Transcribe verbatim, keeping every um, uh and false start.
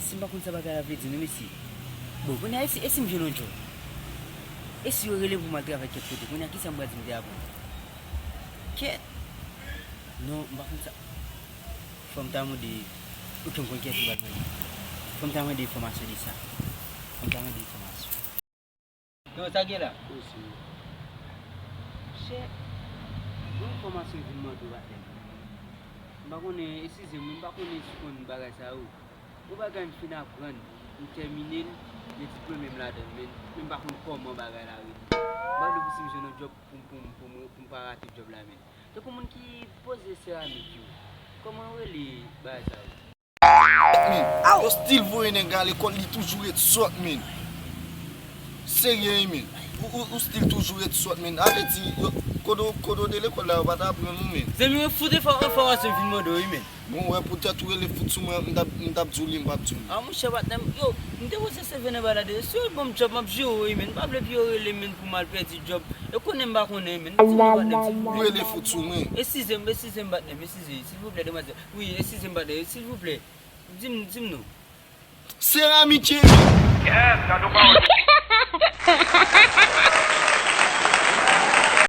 Si m pa konn sa bagay la vle di non mesye. Bon, kounye a, e si, e si m jwenn yon djòb? E si yo rele m pou m al travay kèk kote? Kounye a, kisa m pral di m te aprann? Kèt! Non, m pa konn sa. Fò m ta mande, oke, m konn kiyès m pral mande. Fò m ta mande enfòmasyon de sa. Fò m ta mande enfòmasyon. Yo, sa gen la? Osi. Chè, yon enfòmasyon vin mande w, patnè m. M pa konnen, eskize m, m pa konnen si w konn bagay sa yo. Yon bagay m fin aprann, m tèmine l, yo diplome m ladan l, men, men m pa konn kòman bagay la rele. M pa vle pou si m jwenn yon djòb pou m, pou m, pou m, pou m pa rate djòb la, men. Tankou moun ki poze seramik yo. Kòman yo rele bagay sa yo? Men, yo still voye nèg a lekòl, li toujou ret sòt, men. Serye, wi, men. Ou, ou, ou still toujou ret sòt, men. A vle di, yo, kote w, kote w te lekòl la, yo pa t aprann ou, men. Zanmi mwen, fout enfò-, enfòmasyon vin mande w, wi, men. Bon, wè, poutèt ou rele fout sou mwen, m t ap, m t ap di w li, m p ap di w li. A, monchè, patnè m, yo, m te poze seve nan bagay la deja. Si yo ban m djòb, m ap jere w, wi, men. M pa vle pou yo rele m, men, pou m al pèdi djòb. Yo konnen m pa konnen, men. Di m non, patnè m, silvouplè. Ou rele fout sou mwen. Eskize m, eskize m, patnè m, eskize, silvouplè, demwazèl. Wi, eskize m, patnè, silvouplè. Di m, di m non. Seramik ye, men.